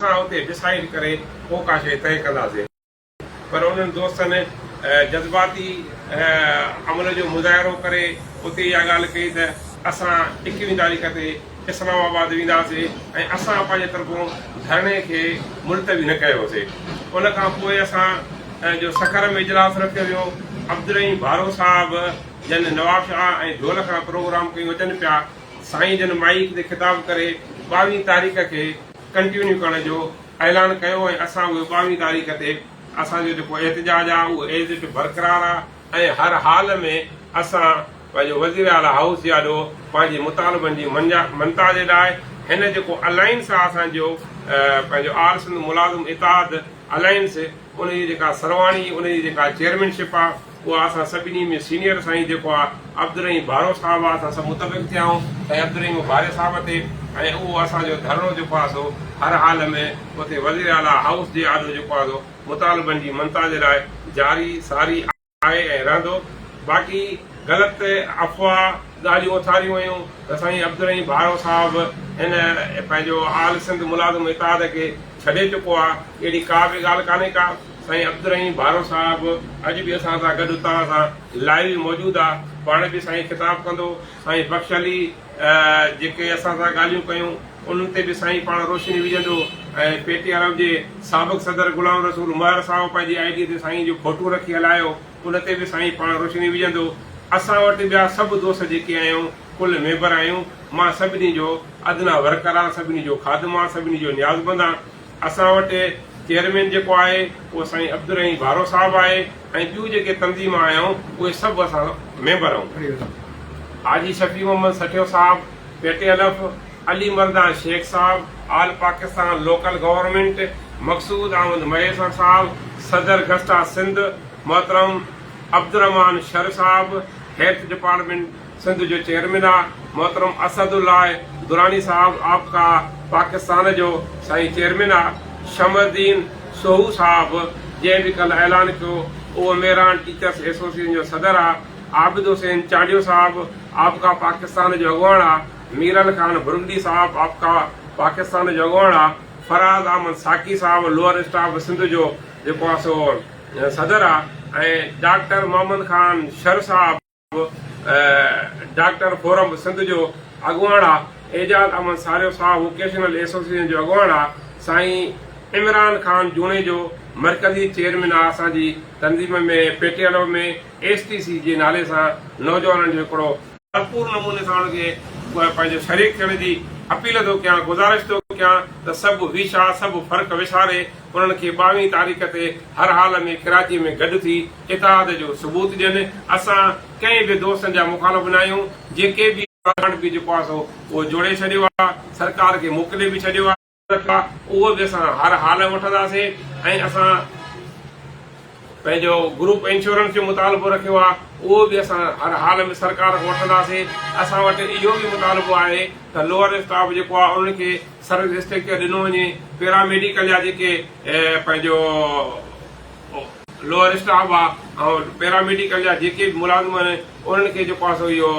اسان اتي ڊسائيڊ ڪري پوء ڪا شيء طئي ڪنداسين. پر انهن دوستن جذباتي عمل جو مظاهرو ڪري اتي اها ڳالهه ڪئي ته اسان ايڪويهين تاريخ تي اسلام آباد وينداسين ۽ اسان پنهنجي طرفون ڌرڻي کي ملتوي نه ڪيوسين. ان کان پوء اسان جو سکر ۾ اجلاس رکيو ويو. عبدالرحيم ڀارو صاحب جن نوابشاهه ۽ جهول کان پروگرام ڪيون اچن پيا. سائين جن مائيڪ تي خطاب ڪري ٻاويهين تاريخ کي ڪنٽيونيو ڪرڻ جو اعلان ڪيو ۽ اسان اهي ٻاويهين تاريخ تي اسان جو جيڪو احتجاج آهي اهو ايز it برقرار آهي ۽ هر حال ۾ اسان پنهنجو وزير اعليٰ هائوس جي آڏو پنهنجي مطالبن جي مڃتا جي لاء هن جيڪو الائنس آهي اسان جو پنهنجو آل سنڌ ملازم اتحاد الائنس ان جي جيڪا سرواڻي ان جي جيڪا چيئرمين شپ آهي اها اسان سڀني ۾ سينيئر سائين جيڪو آ عبدالرحيم ڀارو صاحب آ اسان سڀ متفق ٿيا آهيون سائين عبدالرحيم ڀاري صاحب تي ۽ اهو اسان جو ڌرڻو جيڪو آ سو هر حال ۾ اتي وزير اعليٰ هائوس جي آڏو جيڪو آ سو مطالبن جي مڃتا جي لاء جاري ساري آهي ۽ رهندو باقي غلط افواهه ڳالهيون اٿاريون ويون ته سائين عبدالرحيم ڀارو صاحب هن پنهنجو آل سنڌ ملازم اتحاد کي ڇڏي چڪو آ اهڙي ڪا به ڳالهه ڪانهي ڪا. سائين عبدالرحيم ڀارو صاحب اڄ به اسان سان گڏ توهان سان لائيو موجود آ پاڻ به سائين خطاب ڪندو سائين بخش علي جيڪي اسان سان ڳالهيون ڪيون انهن تي به سائين پاڻ روشني وجهندو ۽ پي ٽي آر ايف جي سابق صدر غلام رسول مهر صاحب پنهنجي I D تي سائين جو فوٽو رکي هلايو ان تي به سائين پاڻ روشني وجهندو اسان وٽ ٻيا سڀ دوست جيڪي آهيون ڪل ميمبر آهيون مان سڀني جو ادنيٰ ورڪر آهيان سڀني جو خادم آهيان سڀني جو نيازمند آهيان اسان وٽ چيئرمين جيڪو آهي اهو سائين عبدالرحيم ڀارو صاحب آهي ۽ ٻيون جيڪي تنظيم آهيون اهي سڀ اسان ميمبر آهيون. حاجي شفيع محمد سٺيو صاحب، پي ٽي الف، علي مردان شيخ صاحب، آل پاڪستان لوڪل گورنمينٽ، مقصود احمد مهيسر صاحب، صدر گسٽا سنڌ، محترم عبدالرحمان شر صاحب، هيلٿ ڊپارٽمينٽ، سنڌ جو چيئرمين آ محترم اسد الله دراني صاحب آپڪا پاڪستان جو سائين چيئرمين آ شمع الدين سوهو صاحب جنهن به ڪلهه اعلان ڪيو اهو مهراڻ ٽيچرس ايسوسيئيشن جو صدر آ عابد حسين چانڊيو صاحب آپڪا پاڪستان جو اڳواڻ آ ميرل خان برگڙي صاحب آپڪا پاڪستان جو اڳواڻ آ فراز احمد ساقي صاحب لوئر اسٽاف سنڌ جو جيڪو آ سو صدر آ ۽ ڊاڪٽر محمد خان شر صاحب ڊاڪٽر فورم سنڌ جو اڳواڻ آ، اعجاز احمد ساريو صاحب ووڪيشنل ايسوسيئيشن جو اڳواڻ آ، سائين عمران خان جوڻيجو مرڪزي چيئرمين آ، اسان جي تنظيم ۾ P T L O ۾ S T C جي نالي سان نوجوانن جو هڪڙو ڀرپور نموني سان ان کي پنهنجو شريڪ ٿيڻ جي اپيل ٿو ڪيان، گذارش ٿو ڪيان ته سڀ ويشا، سڀ فرق وساري انهن کي ٻاويهين تاريخ تي هر حال ۾ ڪراچي ۾ گڏ ٿي اتحاد جو ثبوت ڏين. اسان ڪنهن به دوستن جا مخالف ناهيون، جيڪي به وانٽ به جيڪو آهي سو اهو جوڙي ڇڏيو آهي، سرڪار کي موڪلي به ڇڏيو آهي. اهو به اسان هر حال ۾ وٺنداسين ۽ اسان پنهنجو گروپ انشورنس جو مطالبو رکيو آهي اهو به اسان هر حال ۾ سرڪار کان وٺنداسين. اسان وٽ اهو به مطالبو آهي ته لوئر اسٽاف جيڪو آهي انهن کي سروس اسٽرڪچر ڏنو وڃي، پيرا ميڊيڪل جا جيڪي پنهنجو لوئر اسٽاف آ ۽ پيرا ميڊيڪل جا جيڪي به ملازم آهن انهن کي جيڪو آ سو اهو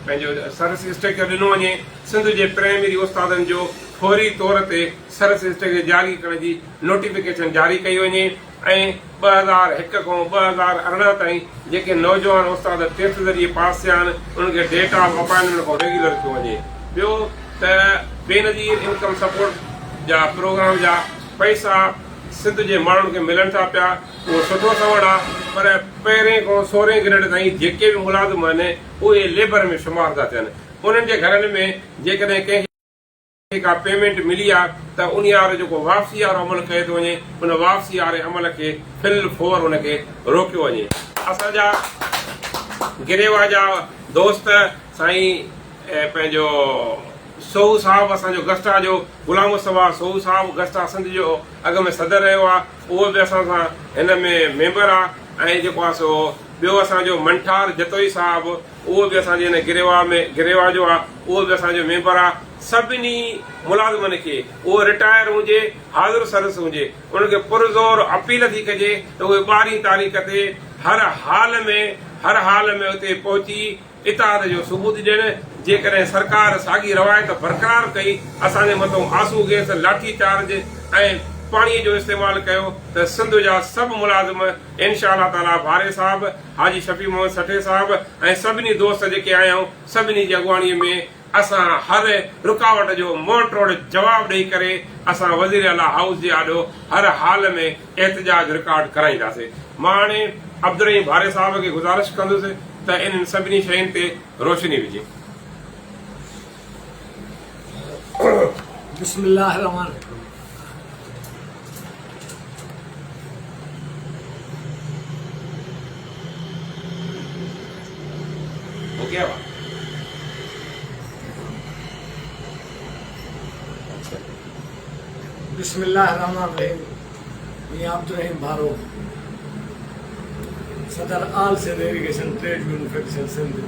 پنهنجو سروس اسٽرڪچر ڏنو وڃي، سنڌ جي پرائمري استادن جو فوري طور تي سروس اسٽرڪچر جاري ڪرڻ جي نوٽيفڪيشن جاري ڪئي وڃي ۽ 2001 کان 2018 تائين جيڪي نوجوان استاد ٽيسٽ ذريعي پاس ٿيا آهن انهن کي ڊيٽ آف اپائنٽمينٽ کان ريگيولر ڪيو وڃي. ٻيو ته بينظير انڪم سپورٽ جا پروگرام جا پئسا سنڌ جي ماڻهن کي ملن ٿا پيا اهو سٺو سوڻ آ پر پهرين کان سورهين گريڊ تائين جيڪي به ملازم آهن اهي ليبر ۾ شمار ٿا ٿين انهن جي گهرن ۾ جيڪڏهن ڪنهن کي ڪا پيمينٽ ملي آ ته انهي وارو جيڪو واپسي وارو عمل ڪيو ٿو وڃي ان واپسي واري عمل کي في الفور ان کي روڪيو وڃي. اسان جا گريوا جا دوست سائين پنهنجو سوهو صاحب اسان جو گسٽا جو غلام مصطفيٰ سوهو صاحب گسٽا سنڌ جو اڳ ۾ صدر رهيو آ اهو به اسان سان هن ۾ ميمبر آ ۽ جيڪو آ سو ٻيو اسان جو منٺار جتوئي صاحب اهو به اسان جي هن گريوا ۾ گريوا جو آ اهو به اسان جو ميمبر آ سڀني ملازمن کي اهو رٽائر هجي حاضر سروس هجي انهن کي پرزور اپيل ٿي ڪجي ته اهي ٻارهين تاريخ تي هر حال ۾ هر حال ۾ اتي پهچي اتحاد جو ثبوت ڏين. جيڪڏهن سرڪار ساڳي روايت برقرار ڪئي، اسان جي مٿئون آنسو گئس، لاٺي چارج ۽ پاڻي جو استعمال ڪيو ته سنڌ جا سڀ ملازم انشاء الله تعاليٰ ڀاري صاحب، حاجي شفيع محمد سٺي صاحب ۽ سڀني دوست جيڪي آيائون سڀني جي اڳواڻي ۾ اسان هر رڪاوٽ جو منهن ٽوڙ جواب ڏئي ڪري اسان وزير اعليٰ هائوس جي آڏو هر حال ۾ احتجاج رڪارڊ ڪرائينداسين. مان هاڻي عبدالرحيم ڀاري صاحب کي گذارش ڪندس ته انهن سڀني شين تي روشني وجهي. بسم الله الرحمٰن الرحيم هو گيا وا. بسم الله الرحمٰن الرحيم ميان عبدالرحيم ڀارو صدر all Sindh irrigation trade union federation Sindh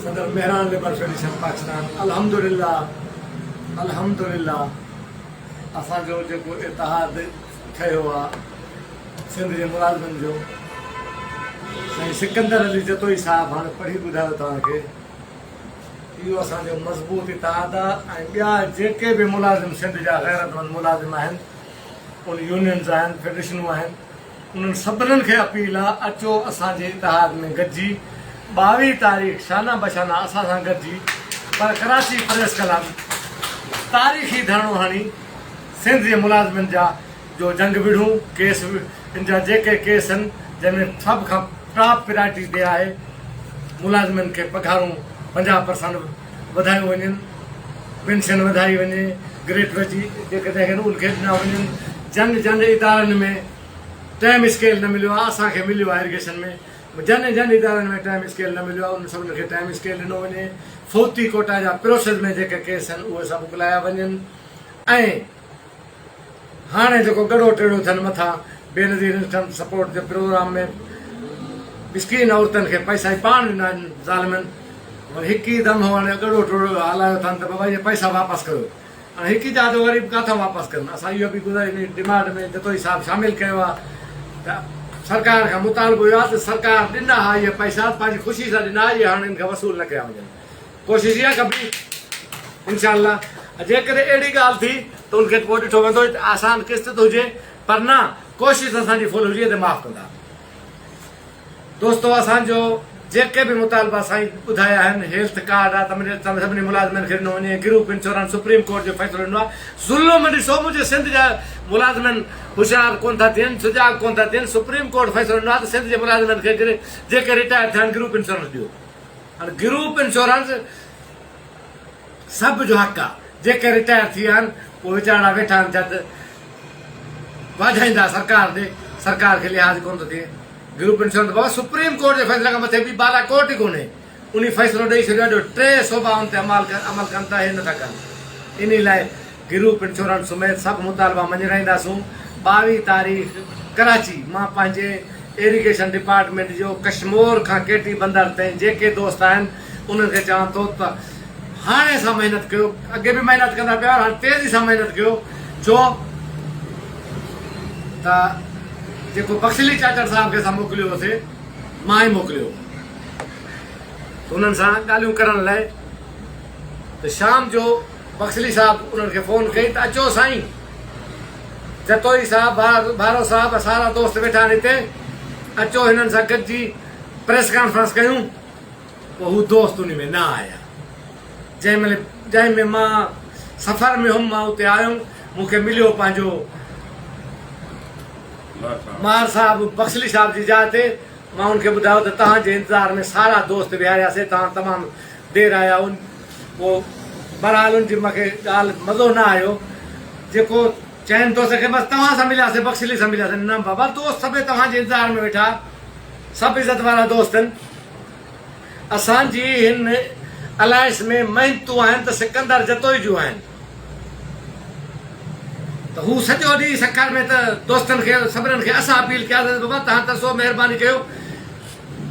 صدر مهراڻ ليبر فيڊريشن پاڪستان الحمدلله الحمدلله اسان جو جيڪو اتحاد ٺهيو آ سنڌ جي ملازمن جو سائين سڪندر علي جتوئي صاحب هاڻي پڙهي ٻڌايو توهان کي اهو اسان جو مضبوط اتحاد آ ۽ ٻيا جيڪي به ملازم سنڌ جا غيرتمند ملازم آهن ان يونينز آهن فيڊريشنون آهن انهن سڀنن کي اپيل آ اچو اسان جي اتحاد ۾ گڏجي 22 تاريخ شانه بشانه اسان سان گڏجي پر ڪراچي پريس ڪلب تاريخي ڌرڻو هڻي سنڌ جي ملازمن جا جو جنگ وڙهون ڪيس ان جا جيڪي ڪيس آهن جنهن ۾ سڀ کان ٽاپ پرائرٽي تي آهي ملازمن کي پگهارون 50 پرسنٽ وڌايون وڃن پينشن وڌائي وڃي گريٽوئٽي جيڪي جنهن کي ان کي ڏنا وڃن جن جن ادارن ۾ ٽائيم اسڪيل نه مليو آهي اسان کي مليو آهي اريگيشن ۾ جن جن ادارن ۾ ٽائيم اسڪيل نه مليو آهي انهن سڀني کي ٽائيم اسڪيل ڏنو وڃي فوتي ڪوٽا جا پروسيس ۾ جيڪي ڪيس آهن اهي سڀ اڪلايا وڃن ۽ هاڻي جيڪو ڳڙو ٽيڙو ٿين مٿان بينظير انڪم سپورٽ جي پروگرام ۾ مسڪين عورتن کي پئسا ئي پاڻ ڏنا آهن ظالمن وري هڪ ئي دم هاڻي ڳڙو ٽيڙو هلايو اٿن ته بابا اهي پئسا واپس ڪيو هاڻي هڪ ئي جاء تي غريب ڪاٿان واپس ڪن اسان اهو به گذاري ان ڊمانڊ ۾ جتوئي صاحب شامل ڪيو آهي ته سرڪار کان مطالبو اهو آهي ته سرڪار ڏنا ها اهي پئسا پنهنجي خوشي سان ڏنا اهي هاڻي ان کان وصول نه ڪيا وڃن ڪوشش اها ڪبي انشاء الله جيڪڏهن اهڙي ڳالهه ٿي ته ان کي پوء ڏٺو ويندو ته آسان قسط ته هجي پر نه ڪوشش اسان جي فل هجي ته معاف ڪندا دوستو اسان جو جيڪي به مطالبا سائين ٻڌايا آهن هيلٿ ڪارڊ آ ته سڀني ملازمن کي ڏنو وڃي گروپ انشورنس سپريم ڪورٽ جو فيصلو ڏنو آ ظلم ڏسو منهنجي سنڌ جا ملازمن هوشيار ڪون ٿا ٿين سجاڳ ڪون ٿا ٿين سپريم ڪورٽ فيصلو ڏنو آ ته سنڌ جي ملازمن کي جيڪي رٽائر ٿيا آهن گروپ انشورنس ڏيو هاڻ گروپ انشورنس سڀ جو حق آ جيڪي رٽائر ٿي ويا آهن اهي ويچارڙا ويٺا آهن جد واجهائيندا سرڪار ڏي سرڪار کي لحاظ ڪونه ٿو ٿئي گروپ انشورنس بابا سپريم ڪورٽ جي فيصلي کان مٿي ٻي بالا ڪورٽ ئي ڪونهي انهي فيصلو ڏئي ڇڏيو آهي جو ٽي صوبا ان تي عمل ڪن ٿا هي نٿا ڪن انهي لاء گروپ انشورنس سميت سڀ مطالبا مڃرائينداسون، 22 تاريخ ڪراچي مان پنهنجي ايريگيشن ڊپارٽمينٽ جو ڪشمور کان ڪيٽي بندر تائين جيڪي دوست آهن انهن کي چوان ٿو ته هاڻي سان محنت ڪيو اڳي به محنت ڪندا پيا هاڻي تيزي سان محنت ڪيو ڇو ته جيڪو بخشلي چاچڙ صاحب کي اسان موڪليو هوسي مان ئي موڪليو ته انهن سان ڳالهيون ڪرڻ لاء ته شام جو بخشلي صاحب انهن کي فون ڪئي ته اچو سائين جتوئي صاحب، ڀارو صاحب ۽ سارا دوست ويٺا آهن هتي، اچو هنن سان گڏجي پريس ڪانفرنس ڪيون. پوء هو دوست انهي ۾ نه آيا. جنهن مهل جنهن ۾ مان سفر ۾ هيم مان اتي آيم مون کي مليو پنهنجو ماهر صاحب بخشلي صاحب جي جاء تي مان ان کي ٻڌايو ته توهان جي انتظار ۾ سارا دوست ويهارياسي توهان تمام دير آيا ان پوء بھرحال ان جي مونکي ڳالهه مزو نه آيو جيڪو چين دوست کي بس توهان سان ملياسين بخشلي سان ملياسين نه بابا دوست سڀئي توهان جي انتظار ۾ ويٺا سڀ عزت وارا دوست آهن اسان جي هن الائنس ۾ محنتون آهن ته سڪندر جتوئي جون آهن ته هو سڄو ڏينهن سکر ۾ ته دوستن کي سڀنن کي اسان اپيل ڪياسين بابا توهان ترسو مهرباني ڪيو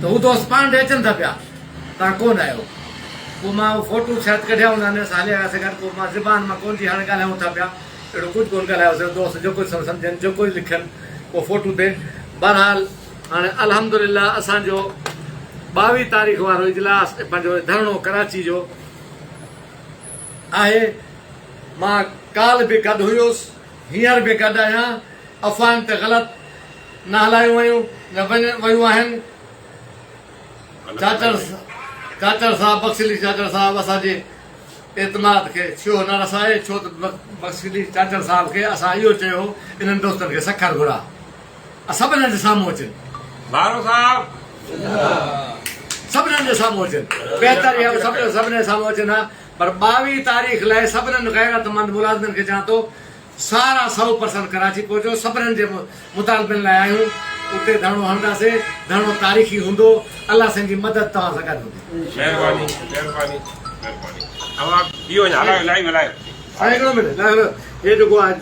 ته هو دوست پاڻ ڏي اچن ٿا پيا توهان ڪونه آيو. پوء مان اهو فوٽو شايد ڪڍيا هوندا آهن، اسان هليا وياسين گڏ، پوء مان زبان مان ڪونه جي هاڻي ڳالهايون ٿا پيا، اهڙو ڪجهه ڪونه ڳالهايوسين، دوست جو ڪجهه سمجهن، جو ڪجهه لکن اهو فوٽو تي. بهرحال هاڻي الحمدلله اسان جو 22 تاريخ وارو اجلاس پنهنجو ڌرڻو ڪراچي جو آهي. مان ڪالهه به گڏ هيس، هينئر به گڏ آهيان. افواهن تي غلط نه هلايون ويون نه ويون آهن. چاچڙ چاچڙ صاحب بخش علي چاچڙ صاحب اسان جي اعتماد کي ڇيهو نه رسائي ڇو ته بخش علي چاچڙ صاحب کي اسان اهو چيو هو انهن دوستن کي سکر گهراء سڀنن جي سامهون اچن. ڀارو صاحب. سڀنن جي سامهون اچن بهتر اها به سڀنن جي سامهون اچن ها پر 22 تاريخ لاء سڀنن غيرت مند ملازمن کي چوان ٿو سارا 100% ڪراچي پهچو سڀنن جي مطالبن لاء آهيون اتي ڌرڻو هڻنداسين ڌرڻو تاريخي هوندو الله سائين جي مدد توهان سان گڏ هوندي. مهرباني مهرباني مهرباني اوهان بيهو اڃا هلايو لائيو هلايو. سائين هڪڙو منٽ هي جيڪو آهي.